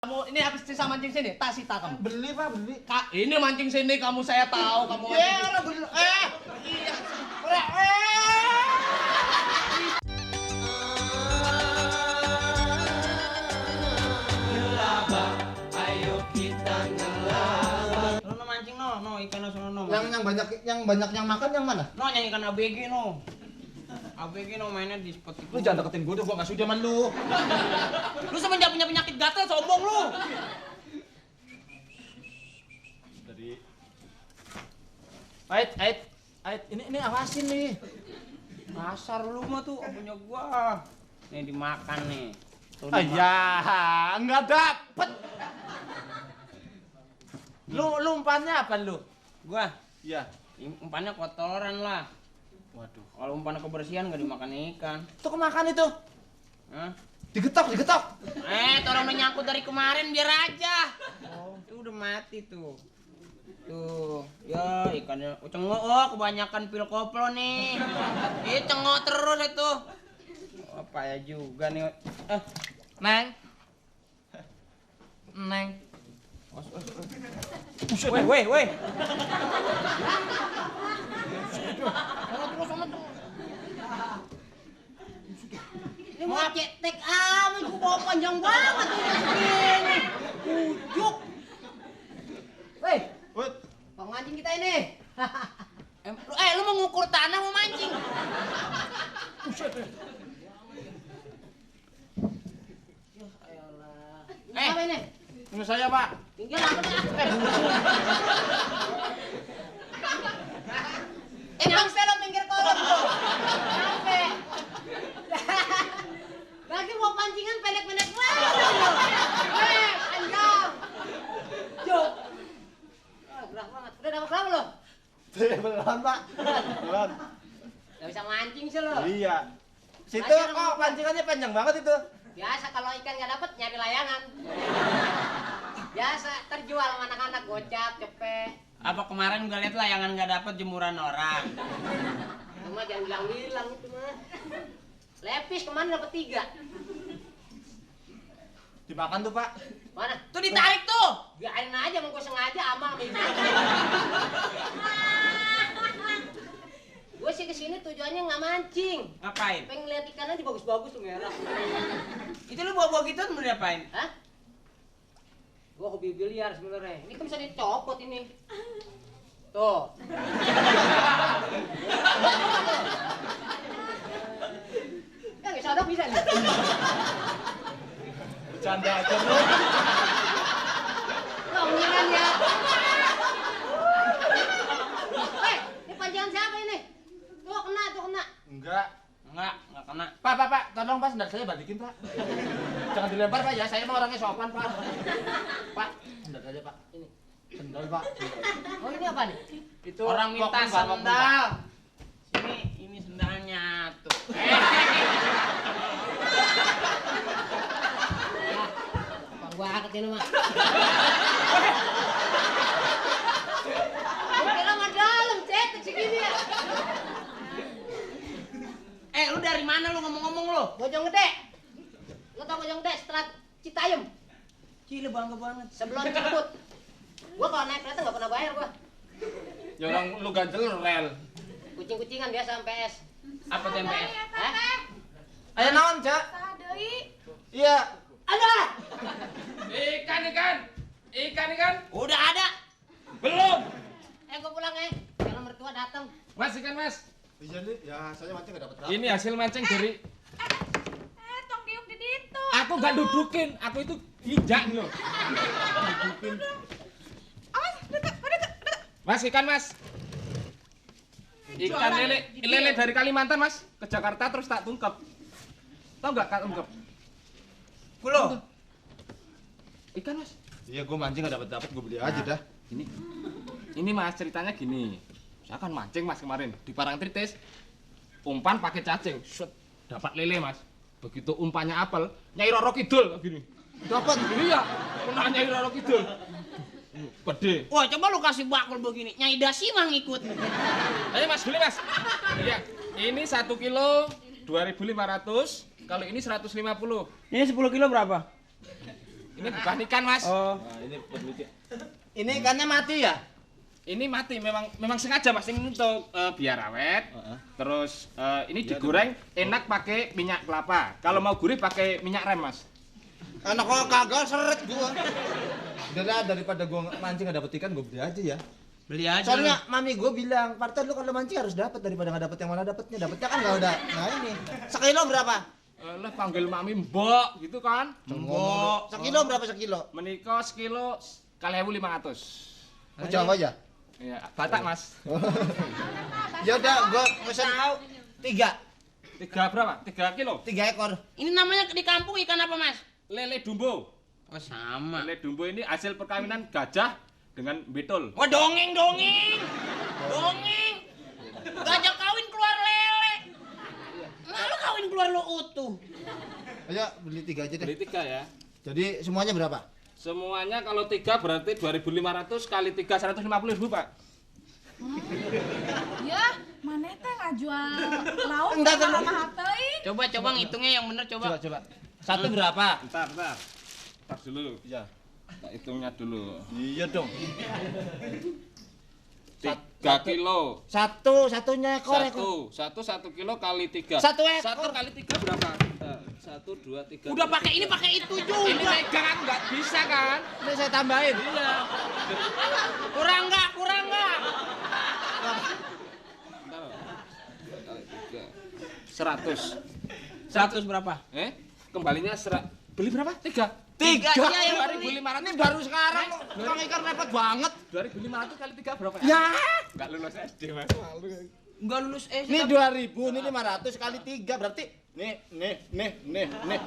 Kamu ini habis sisa mancing sini, tak sita kamu. Beli Pak, beli. Kak, ini mancing sini kamu saya tahu kamu mancing. Iya, beli. Iya. Ngelabah, ayo kita ngelabah. Lo mancing no ikan no. Yang banyak yang makan yang mana? No yang ikan ABG no. ABG no mainnya di spot itu. Lu jangan deketin gue, gua nggak sudi sama lu. Lu semenjak punya penyakit gatal sombong lu. Tadi. Ait, ini awasin nih. Kasar lu mah tuh punya gua. Nih dimakan nih. Tuh, Ayah, nggak dapet. Lu umpannya apa lu? Gua Iya. umpannya kotoran lah. Waduh. Kalau umpannya kebersihan nggak dimakan ikan. Itu kemakan itu. Hah? Digetok. Orang udah nyangkut dari kemarin biar aja. Oh, itu udah mati tuh. Tuh, ya ikannya cengok. Oh, kebanyakan pil koplo nih. Cengok terus itu. Apa ya juga nih. Neng. Weh. Ini mau cetek amat, gua bawa panjang banget ini. Ujuk. Weh, pengancing kita ini. Lu mau ngukur tanah mau mancing? Apa ini? Ini saya, Pak. Tinggal apa dah? Bang Selo pinggir kolam tuh. Sampai. Lagi mau pancingan pendek-pendek banget. Panjang. Juk. Gerak banget. Udah dapat berapa lo? Belum, Pak. Belum. Gak bisa mancing sih lo. Iya. Situ Panjang, kok pancingannya panjang banget itu. Biasa kalau ikan nggak dapet nyari layangan. Biasa terjual sama anak-anak gocap, cepet. Apa kemarin gua lihat layangan nggak dapet jemuran orang? Cuma jangan bilang-bilang itu mah. Lepis kemana dapet 3? Dimakan tuh, Pak. Mana? Tuh ditarik tuh. Biarin aja, emang gue sengaja amal sama ibu. Gue sih kesini tujuannya nggak mancing. Ngapain? Pengen lihat ikannya di bagus-bagus tuh merah. Itu lu bawa-bawa gitu mau diapain? Hah? Gue hobi biliar sebenarnya. Ini kan bisa dicopot ini. Tuh. Ya nggak sadar bisa nih. Bercanda aja lu. Longiran ya. Ini panjangan siapa ini? Tuh kena. Enggak. Enggak kena. Pak, tolong Pak, sendal saya balikin, Pak. Jangan dilempar, Pak, ya. Saya mah orangnya sopan, Pak. Pak, sendal aja, Pak. Ini. Sendal, Pak. Oh ini apa nih? Itu Orang minta walkman, Pak, walkman, Pak. sendal. Ini sendalnya tuh. Bang banget ini mah. Kira mah dalam cetek segini ya. Lu dari mana lu ngomong-ngomong lu? Bojong Gede. Lo tau Bojong Gede setelah Citayam Gila bangga banget. sebelum Cibubur. Gua kalau naik kereta nggak pernah bayar gua. Ya orang lu ganjel rel. Kucing-kucingan biasa sampai es. Apa tempe? Hah? Ayo naon, Cak? Iya. Ada. Ikan. Udah ada. Belum. Gua pulang Kalau mertua datang. Mas, ikan, Mas. Iya nih, ya saya mancing nggak dapat berapa. Ini hasil mancing dari Tong diuk di ditu. aku nggak dudukin, aku itu injak loh. Dudukin. Awas, dekat. Mas, ikan, Mas. Ikan lele dari Kalimantan, Mas, ke Jakarta terus tak tungkep. Tahu nggak tak tungkep? Kulo. Ikan, Mas. Iya, gue mancing nggak dapat, gue beli aja dah. Ini Mas, ceritanya gini. Saya kan mancing Mas kemarin di Parangtritis. Umpan pakai cacing, shot, dapat lele Mas. Begitu umpannya apel, Nyai Roro Kidul gini. Dapat iya, kena Nyai Roro Kidul. Pede. Wah, coba lu kasih bakul begini. Nyai Dasi mah ngikut. Ayo Mas, beli Mas. Iya, ini 1 kilo 2.500. Kalau ini 150. Ini 10 kilo berapa? Ini bukan ikan, Mas. Oh. Nah, ini penelitian. Ini ikannya mati ya? Ini mati memang sengaja Mas ini untuk biar awet. Terus ini digoreng enak pakai minyak kelapa. Kalau mau gurih pakai minyak rem, Mas. Enak kok kagak seret gua. Udah daripada gua mancing gak dapet ikan, gua beli aja ya. Beli aja. Soalnya mami gua bilang, Parto lu kalau mancing harus dapat daripada nggak dapet yang mana dapetnya. Dapetnya kan nggak udah. Nah ini, sekilo berapa? Lah panggil mami mbok gitu kan. Mbok. Sekilo berapa sekilo? Menika sekilo 1.500. Oh, Jawa ya? Iya, Batak, Mas. Ya udah, gua pesen 3 berapa? 3 kilo. 3 ekor. Ini namanya di kampung ikan apa, Mas? Lele dumbo. Oh, sama. Lele dumbo ini hasil perkawinan gajah dengan betul. Wah, dongeng. Dongeng. Gajah kawin keluar lele. Lalu kawin keluar lo utuh. Ayo beli 3 aja deh. Beli 3 ya. Jadi semuanya berapa? Semuanya kalau 3 berarti 2.500 kali 3 150.000, Pak. Ya, mana teh ngajual lauk Enggak, mahal teuing. Coba ngitungnya yang bener coba. Coba. Satu berapa? Bentar. Bentar dulu. Iya. Kita hitungnya dulu. Iya dong. 3 kilo. Satunya ekor. 1 kilo kali 3. 1 ekor. 1 kali 3 berapa? 1, 2, 3. Udah pakai ini pakai itu Ini juga. pegang nggak bisa kan? Ini saya tambahin. Iya. Kurang enggak? Bentar. Kali 3. 100. 100 berapa? Kembalinya beli berapa? 3. Tiga, iya, yang 2.500. Ini baru sekarang. Tukang ikan repot banget. 2.500 kali 3 berapa Ya. Nggak lulus SD, Mas. Enggak lulus Ini 2.000, ini 500 kali 3 berarti nih.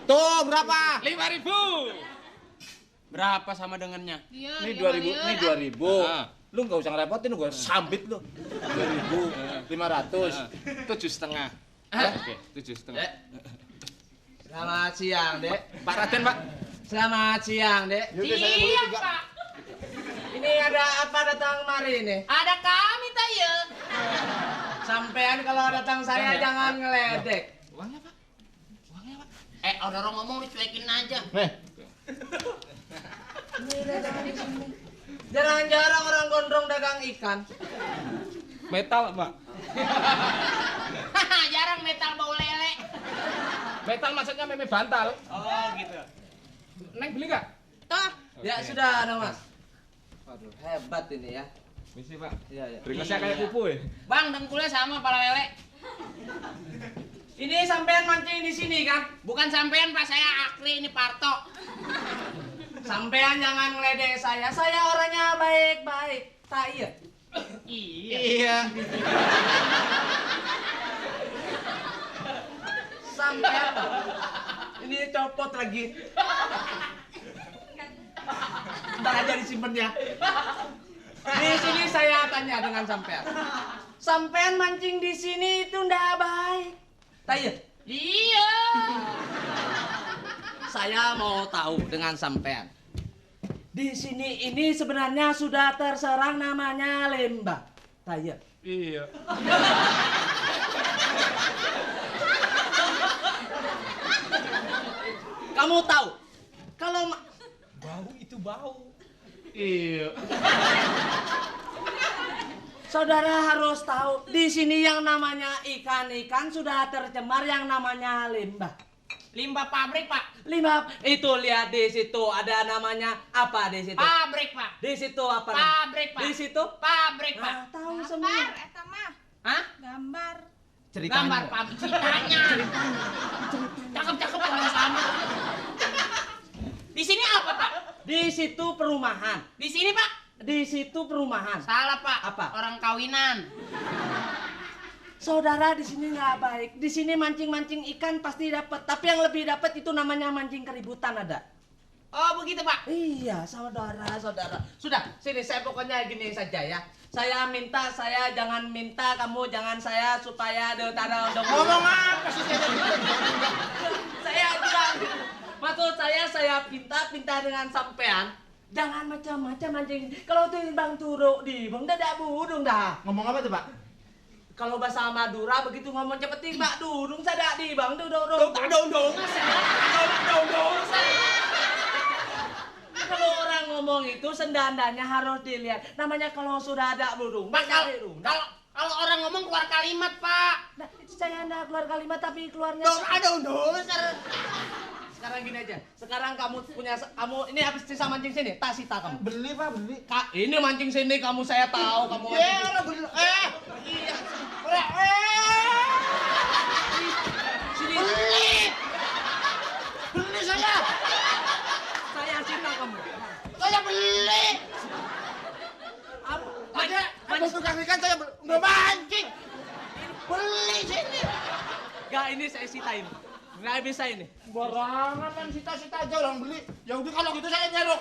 Tuh berapa? 5.000. Berapa sama dengannya? Iya, Ini iya, 2.000, iya. ini 2.000. Ah. Lu nggak usah ngerepotin, gua sambit lu. 2.500. 7,5. Oke, 7,5. Selamat siang, Dek. Pak Raden, Pak. Selamat siang, Dek. Yaudah, saya beli 3. Pak. Ini ada apa datang kemari nih? Ada kami tayo. Sampean kalau datang saya jangan ngeledek. Uangnya, Pak. Orang ngomong dicuekin aja. Nih. Jarang-jarang orang gondrong dagang ikan. Metal, Pak. Jarang metal bau lele. Metal maksudnya meme bantal. Oh, gitu. Neng beli nggak? Toh, Ya Oke. sudah, ada Mas. Waduh, hebat ini ya. Misi, Pak. Iya. Beringasnya kayak pupu ya. Bang, dengkulnya sama pala lele. Ini sampean mancing di sini kan? Bukan sampean, Pak, saya Akli, ini Parto. Sampean jangan ngeledek saya. Saya orangnya baik-baik. Tak iya. Iya. Iya. Sampean. Ini copot lagi. Ntar aja disimpan ya. Di sini saya tanya dengan sampean. Sampean mancing di sini itu ndak baik. Tak iya. Iya. Saya mau tahu dengan sampean. Di sini ini sebenarnya sudah terserang namanya lembah. Tak iya. Iya. Kamu tahu kalau bau itu bau. Iya. Saudara harus tahu di sini yang namanya ikan-ikan sudah tercemar yang namanya limbah. Limbah pabrik, Pak. Limbah itu lihat di situ ada namanya apa di situ? Pabrik, Pak. Di situ apa? Pabrik, Pak. Di situ? Pabrik, Pak. Nah, tahu Gambar, semua. eta mah. Hah? Gambar. Gambar pabrik ceritanya. Cakep kalau sama. Di sini apa, Pak? Di situ perumahan. Di sini, Pak. Di situ perumahan. Salah, Pak. Apa? Orang kawinan. Saudara di sini nggak baik. Di sini mancing-mancing ikan pasti dapat. Tapi yang lebih dapat itu namanya mancing keributan ada. Oh, begitu, Pak. Iya, saudara. Sudah, sini saya pokoknya gini saja ya. Saya jangan minta, kamu jangan saya supaya ngomong apa sih saya juga. Maksud saya pinta dengan sampean. Jangan macam-macam mancing. Kalau timbang turuk di bang dadak budung dah. Ngomong apa tuh, Pak? Kalau bahasa Madura begitu ngomong cepet timbak durung sadak di bang dudung. ngomong itu sendandanya harus dilihat. Namanya kalau sudah ada burung, Pak, cari burung. kalau orang ngomong keluar kalimat, Pak. Nah, saya hendak keluar kalimat tapi keluarnya. Sekarang gini aja. Sekarang kamu ini habis sisa mancing sini, tas sita kamu. Beli Pak, beli. Kak, ini mancing sini kamu saya tahu kamu mancing. Orang beli. Iya. Sini. Beli saya. Saya sita kamu. Saya beli. Apa? Ada tukang ikan saya nggak mancing. Beli sini. Gak, ini saya sitain. Nggak bisa ini. Barangan kan sita-sita aja orang beli. Ya udah kalau gitu saya nyerok.